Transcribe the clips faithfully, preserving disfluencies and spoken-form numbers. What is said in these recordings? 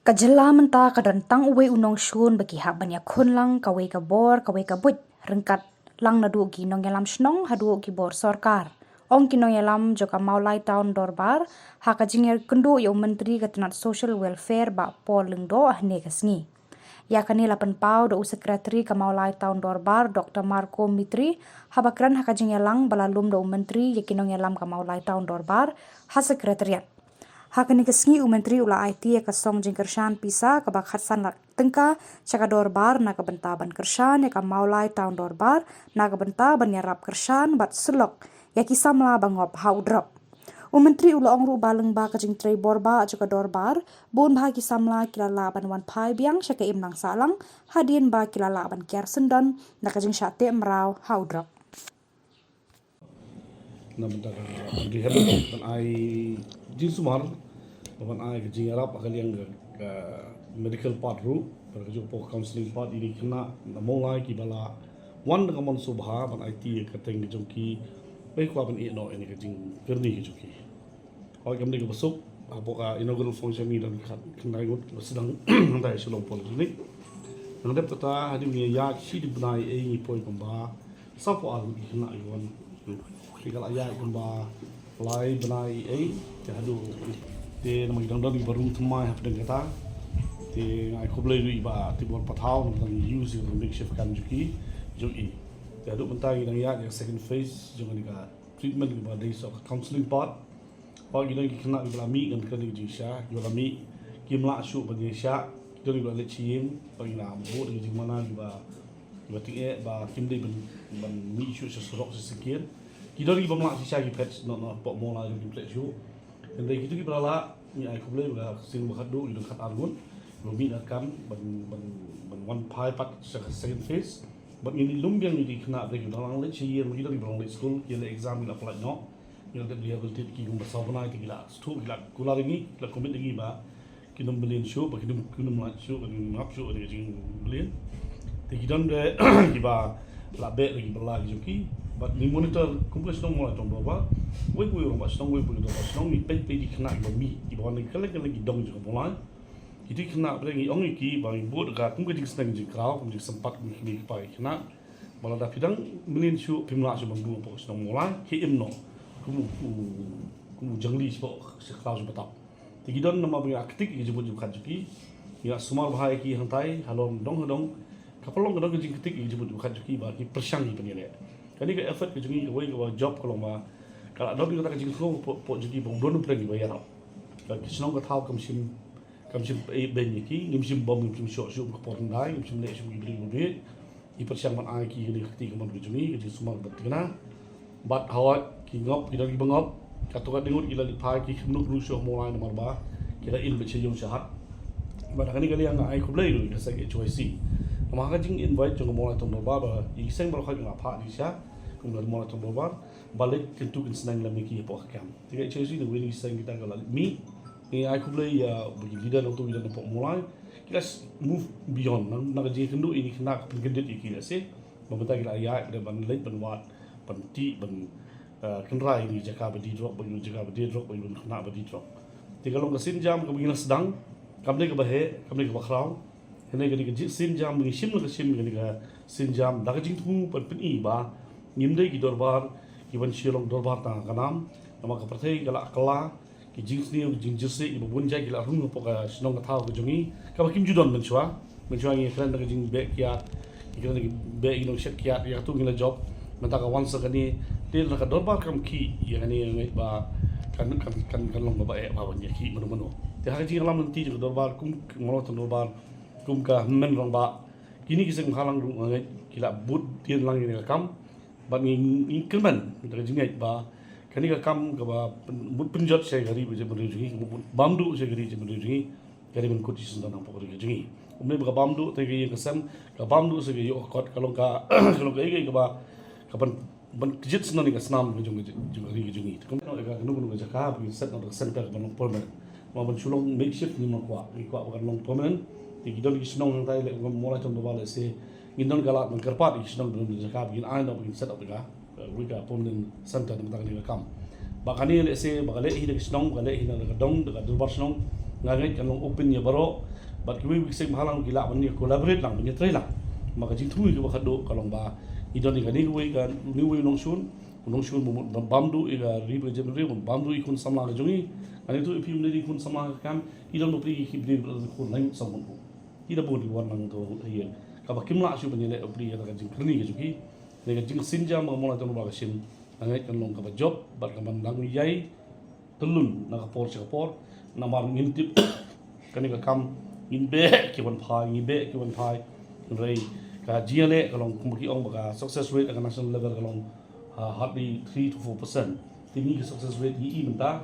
Ka jylla mynta ka don tang uwei u nongshun ba ki hap ban ïakhun lang kawei ka bor kawei ka buit, ryngkat lang naduh ki nongïalam shnong haduh ki bor sorkar, ong ki nongïalam jong ka Mawlai Town Dorbar ha ka jingïakynduh ïa u Myntri ka tnat Social Welfare Bah Paul Lyngdoh hane ka sngi. Ïa kane la pynpaw da u Secretary ka Mawlai Town Dorbar Dr Marco Mitri haba kren ha ka jingïalang ba la lum da u Myntri ïa ki nongïalam ka Mawlai Town Dorbar ha Secretariat. Ha kane ka sngi u Myntri u la aiti ïa ka song jingkyrshan pisa kaba khatsan lak tyngka sha ka dorbar na ka bynta ban kyrshan ïa ka Mawlai Town Dorbar na ka bynta ban ïarap kyrshan bad syllok ïa ki samla ba ngop ha u drok. U Myntri u la ong ruh ba lyngba ka jingtrei bor ba jong ka dorbar, bun bha ki samla ki la lah ban wan phai biang sha ka imlang sahlang hadien ba ki la lah ban kiar syndon na ka jingshah teh mraw ha u drok. Na bynta ka rehab ban ai jingsumar, ban ai ka jingïarap ha ka liang ka, ka medical part ruh, bad ka jong ka counselling part, ïa ki khynnah na Mawlai kiba la wan da ka mon sngewbha ban aiti ïa ka kyrteng ka jong ki, ba ki kwah ban ïeh noh ïa ka jingkyrni ka jong ki. Hooid, kam dei kaba suk, hapoh ka inaugural function ngi don khyndai ngut kiba sdang hangtai ha Shillong Polytechnic. Nang dep kata, hadien ngi ïaid shibun bnai ei ngi poi kumba sawphew ar ngut ki khynnah ki wan. Ki la ïaid kumba lai bnai ei, te haduh te namar ki dang don kiba rung thymmai hapdeng kata. Te nga ai khublei ruh ïa i Bah Tibor Pathaw namar ba ngi use ïa ka makeshift camp jong ki, jong i. Te haduh mynta ngi dang ïaid ïa ka second phase jong kane ka treatment kaba dei sha ka counselling part. Ba ki don ki khynnah kiba la mih ngan kren ïa ka jingshisha, kiba la mih kim lah shuh ban ïashah, ki don kiba la leit sha ïing, ba ngi la bud ïa ka jingmana kiba, kiba tyngeh ba kim dei ban, ban mih shuh sha surok sha synkien. Ki don kiba ym lah shisha ki phet noh, noh hapoh Mawlai ruh kim phet shuh. Hynrei kito kiba la lah ngi ai khublei ba ka sien ba khatduh ngi don khatar ngut kiba mih na ka camp ban, ban, ban wan phai pat sha ka second phase. Bad ngin ïa lum biang ïa ki khynnah ba ki dang nang leit sha ïing, ki don kiba nang leit skul, ki leh exam, ki la pyllait noh. Ngi la dep rehabilitate ki kumba saw bnai, te ki la sngewthuh, ki la kular ïa ngi, ki la commit ïa ngi ba kin ym mlien shuh, ba kin ym, kin ym lait shuh, ba kin ym ap shuh ïa ka jingmlien. Te ki don de kiba la beh da ki bylla ki jong ki. Bad ngi monitor kum ka shnong Mawlai Town Dorbar, wei pa wei rangbah shnong, wei pa wei dorbar shnong, ngi peit peit ïa ki khynnah kiba mih, kiba wan na kylleng kylleng ki dong jong ka Mawlai. Kito ki khynnah pyrshah ngi ong ïa ki ba ngi bud ka kum ka jingsneng jingkraw, kum jingsympat kum ki kmie ki kpa ki khynnah. Ba lada phi dang mlien shuh, phim lah shuh ban rung hapoh ka shnong Mawlai, khie im noh kum u, kum u jangli shapoh, sha khlaw sha batap. Te ki don namar ba ngi la ktik ïa ka jingmut jingpyrkhat jong ki, ngi la sumar bha ïa ki hangtai halor dong ha dong. Ka pynlong ka don ka jingktik ïa ka jingmut jingpyrkhat jong ki ba ki pyrshang ki pynïaleh. Kane ka effort ka jong ngi, kawei kaba jop ka long ba ka la don kata ka jingsngew hapoh, hapoh jong ki ba ym don pyrshang kiba ïarap. Ka, ka shnong ka thaw kam shym, kam shym pynïaid beiñ ïa ki, ngim shym bom, ngim shym shoh shuh ka por hyndai, ngim shym leh shuh ki briew ba bieit. Ngi pyrshang ban ai ki kane ka kti kamon ka jong ngi, ka jingsumar bad thikna. Bad hawai ki ngop, ki don kiba ngop, katto katne ngut ki la leit phai, ki khlem nud ruh shuh ha Mawlai namar ba ki la im beit sha ïew sha hat. Bad ha kane ka liang nga ai khublei ruh ïa ka seng H Y C. Namar ha ka jing invite jong ka Mawlai Town Dorbar ba ïa ki seng baroh khoit nga phah ïa ki sha kum ka Mawlai Town Dorbar ba leit kyntu kynsneng lem ïa ki hapoh ka camp. Te ka H Y C na wei na ki seng kita ka la leit mih. Ngi ai khublei ïa ba ki leader nangtu ki don hapoh Mawlai ki la move beyond na, na ka jingkynduh ïa ki khynnah ka pynkyndit ïa ki lehse. Ba mynta ki la ïaid ban leit ban wad ban tih ban, eh, kynrai ïa ki jaka ba die drok, ba ïa ki jaka ba die drok, ba ïa ki khynnah ba die drok. Te ka long ka sienjam kaba ngi la sdang, kam dei kaba heh, kam dei kaba khraw. Kane, kane ka jingsienjam ba ngi shim la ka shim, kane ka sienjam da ka jingthmu ban pyni ba ngim dei ki dorbar kiban shu long dorbar tang ha ka nam. Namar ka pyrthei ka la kylla, ki jingsniew, ki jingjyrsieh kiba bun jait ki la rung hapoh ka shnong ka thaw ka jong ngi kaba kim ju don mynshuwa. Mynshuwa ngi kren da ka jingbeh kiad, ngi kren da ka jingbeh ki nongshet kiad, ïa katu ngi la jop. Mynta ka wan sa kane, te lada ka dorbar kam khih ïa kane, nga ngeit ba kan, kan, kan, kan long kaba eh bha ban ïakhih mano mano. Te ha ka jingïalam lynti jong ka dorbar kum ka Mawlai Town Dorbar, kum ka hynmen rangbah, kine ki seng bhalang ruh nga ngeit ki la bud dien lang ïa kane ka kam. Bad ngi, ngi kyrmen da ka jingngeit ba kane ka kam kaba pyn-, mut pynjot sha ka ri bad jaitbynriew jong ngi, kaba mut bam duh sha ka ri jaitbynriew jong ngi, ka dei ban kut shisyndon hapoh ka ri ka jong ngi. Kumne ba ka bam duh te ka ïing ka sem, ka bam duh sha ka ïoh ka kot, ka long ka, ka long kaei kaei kaba, ka ban, ban kjit syndon ïa ka snam ka jong ka, jong ka ri ka jong ngi. Te kumno ïa ka, kano kano ka jaka ba ngin set noh da ka center ka ban long permanent. Namar ban shu long makeshift ngim long kwah, ngi kwah ba kan long permanent. Te ki don ki shnong hangtai leh kum Mawlai Town Dorbar lehse ngin don ka lad ban kyrpad ïa ki shnong ba don jaka ba ngin ai noh ba ngin set up ïa ka, eh, wei ka permanent center na bynta kane ka kam. Ba kane lehse ba ka leh hi da ka shnong, ba ka leh hi na da ka dong, da ka dorbar shnong, nga ngeit kan long open ïa baroh. Bad kiwei ki seng bhalang ki lah ban ïa collaborate lang, ban ïatrei lang. Ma ka jingthmu kaba khadduh ka long ba ngi don ïa kane kawei ka, kane kawei u nongshun, u nongshun u mut ban bam duh ïa ka ri bad ka jaitbynriew, bam duh ïa ki khun samla ka jong ngi. Ngan ïathuh ïa phi, ym dei ki khun samla ka kam, ki don bapli ki briew, ki khun laingut sawphew ngut. Ki da bun ki wan lang to ïa kaba kim lah shuh ban ïaleh bapli ïa ka jingkyrni ka jong ki. Kane ka jingsienjam ba ka Mawlai Town Dorbar ka shim, nga ngeit kan long kaba jop bad kaban dang ïai tyllun na ka por sha ka por. Namar ngim tip kane ka kam, ngin beh ki wan phai, ngin beh ki wan phai. Hynrei ka jingïaleh ka long kumba ki ong ba ka success rate at ka national level ka long, uh, hardly three to four percent. Te ngi ka success rate ngi i mynta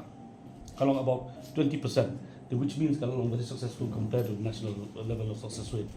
ka long about twenty percent, the, which means ka long very successful compared to national level of success rate.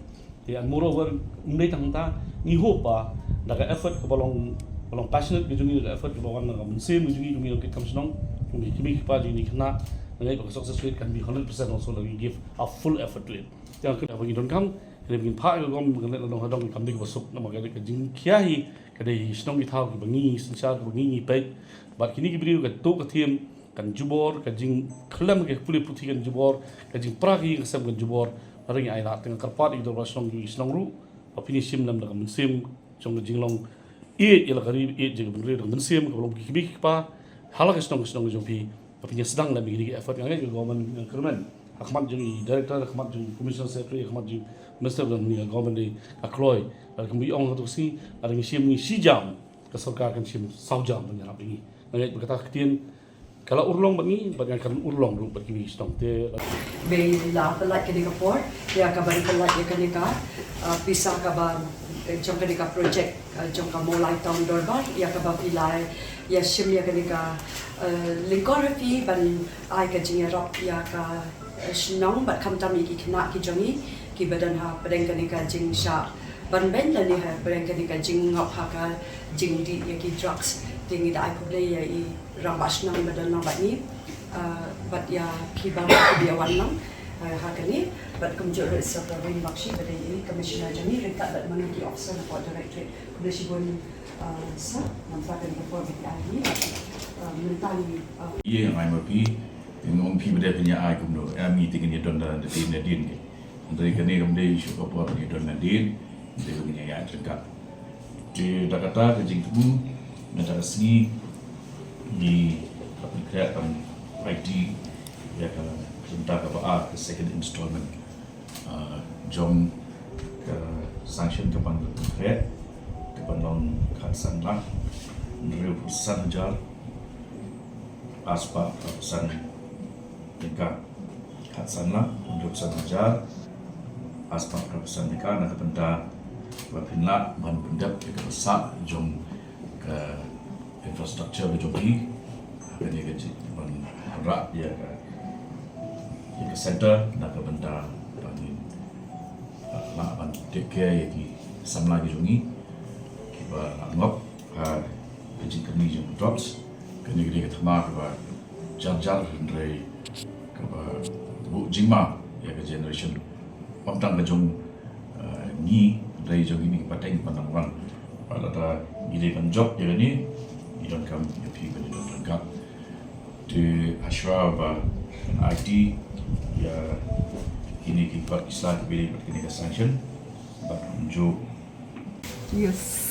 Te, and moreover, ym dei tang ta, ngi hope ba da ka effort kaba long, kaba long passionate ka jong ngi, da ka effort kaba wan na ka mynsiem ka jong ngi, jong ngi nongkitkam shnong, jong ngi ki kmie ki kpa, jong ngi ki khynnah, nga ngeit ba ka success rate can be hundred percent also, lada ngi give a full effort to it. Te nga kyrpad ba ngi donkam, kane ba ngin phah ïa ka gom, kane ba ngin leh na dong ha dong, kam dei kaba suk, namar ka dei ka jingkhia hi, ka dei shnong ki thaw kiba ngi synshar, kiba ngi ngi peit. Bad kine ki briew, ka tuh ka thiem kan jubor, ka jingkhlem ka pule puthi kan jubor, ka jingpra ka ïing ka sem kan jubor. Lada ngi ailad, te nga kyrpad ïa ki dorbar shnong, ki shnong ruh, ba phin ïashim lem da ka mynsiem jong ka jinglong ïeit ïa la ka ri, ïeit jong ka bynriew, da ka mynsiem kaba long ki kmie ki kpa ha la ka shnong ka shnong ka jong phi, ba phin ïasdang lem ïa kine ki effort. Nga ngeit ka government, nga kyrmen ha khmat jong i director, ha khmat jong i commissioner secretary, ha khmat jong i minister, ba dang ïa ka government dei ka kloi. Lada kumba i ong ha kato ka sngi, lada ngi shim ngi shi jam, ka sorkar kan shim saw jam ban ïarap ïa ngi. Nga ngeit ba kata ka ktien ka la urlong bad ngi, bad ngan kan urlong ruh bad kiwei ki shnong. Te, be la pyllait kane ka por ïa ka ban pyllait ïa kane ka, uh, pisa kaba, eh, jong kane ka project, uh, jong ka Mawlai Town Dorbar, ïa kaba phi la ïashim ïa kane ka, uh, lyngkor ha phi ban ai ka jingïarap ïa ka, uh, shnong bad khamtam ïa ki khynnah ki jong ngi kiba don ha pdeng kane ka jingshah ban beiñ lane ha pdeng kane ka jingngop ha ka jingdih ïa ki drugs. Te ngi da ai khublei ïa i rangbah shnong ba don lang bad ngi, uh, bad ïa phi baroh kiba ïa wan lang, uh, ha kane, bad kumjuh ruh i Sir Praveen Bakshi ba dei i commissioner jong ngi ryngkat bad mano ki officer na ka Directorate. Khublei shibun, uh, Sir, namar kane ka por ba phi ai ïa ngi, uh, mynta ngi, uh, ïa ngi ai ma phi, ngi ong phi ba dei phi ïa ai kumno, em, ngi te ngi don da, da, da, da, da, da. Hynrei kane kam dei shuh ka por ba ngi don nadien, hynrei ba ngi ïaid ryngkat. Te da kata ka jingthmu, mynta ka sngi ngi la pynkhreh ban aiti ïa ka bynta kaba ar, ka second installment, ah, jong ka sanction kaban pynkhreh, kaban long khatsan lak hynriewphew san hajar arspah phra phew san tyngka. Khatsan lak hynriewphew san hajar arspah phra phew san tyngka na ka bynta ba phin lah ban pyndep ïa ka sah jong ka infrastructure ka jong phi. Ha kane ka jingban rah ïa ka, ïa ka center na ka bynta ba ngin, uh, lah ban take care ïa ki samla ki jong ngi kiba la ngop ha ka jingkyrni jong drugs. Kane ka dei ka thma kaba jar jar hynrei kaba buh jingma ïa ka generation, ym tang ka jong, eh, ngi, hynrei jong kine ki pateng kiba nang wan. Bad lada ngi dei ban jop ïa kane, ngi donkam ïa phi ban ïadon ryngkat. Te hashwa ba ngan aiti ïa kine ki kot ki sla kiba dei bad kane ka sanction, bad kumjuh. Yes.